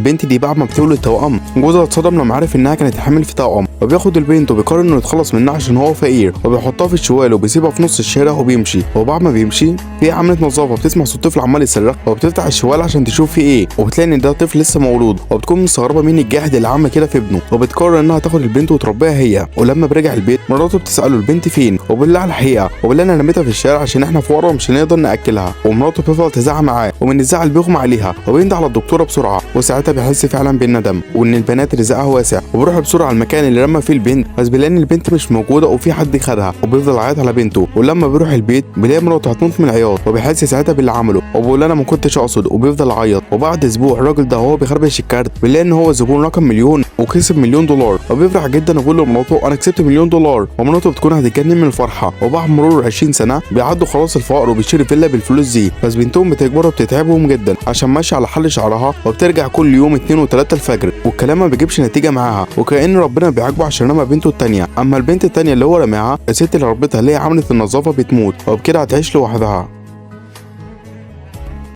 البنت دي بعد ما بتولد توأم جوزها اتصدم لما عرف انها كانت حامل في توأم، وبياخد البنت وبيقرر انه يتخلص منها عشان هو فقير، وبيحطها في الشوال وبيسيبها في نص الشارع وبيمشي. وبعد ما بيمشي في عاملة نظافة بتسمع صوت طفل عمال يصرخ، وبتفتح الشوال عشان تشوف فيه ايه، وبتلاقي ان ده طفل لسه مولود، وبتكون مستغربة مين الجاحد اللي عمل كده في ابنه، وبتقرر انها تاخد البنت وتربيها هي. ولما بيرجع البيت مراته بتسأله البنت فين، وبيقول لها الحقيقة، وبيقول لها انا رميتها في الشارع عشان احنا فقراء ومش هنقدر ناكلها. ومراته بتفضل تزعق معاه، ومن الزعل بيغمى عليها، وبينده على الدكتورة بسرعة، وساعتها بيحس فعلا بالندم وان البنات رزقها واسع، وبيروح بسرعة على المكان اللي رمى فيه البنت، بس بيلاقي ان البنت مش موجودة وفي حد خدها، وبيفضل يعيط على بنته. ولما بيروح البيت بيلاقي مراته هتموت من العياط، وبيحس ساعتها باللي عمله، وبيقول انا ما كنتش اقصد، وبيفضل يعيط. وبعد اسبوع الراجل ده وهو بيخربش الكارت بيلاقي ان هو زبون رقم مليون وكسب مليون دولار، وبيفرح جدا وبيقول لمراته انا كسبت مليون دولار، ومراته بتكون هتتجنن من الفرحة. وبعد مرور 20 سنة بيعدوا خلاص الفقر وبيشتري فيلا بالفلوس دي، بس بنتهم بتكبر وبتتعبهم جدا عشان ماشية على حل شعرها، وبترجع كل يوم 2 و3 الفجر، والكلام ما بيجيبش نتيجة معاها، وكأن ربنا بيعاقبه عشان رمى بنته التانية. اما البنت التانية اللي هو رماها الست اللي ربتها اللي هي عملت النظافة بتموت، وبكده هتعيش لوحدها.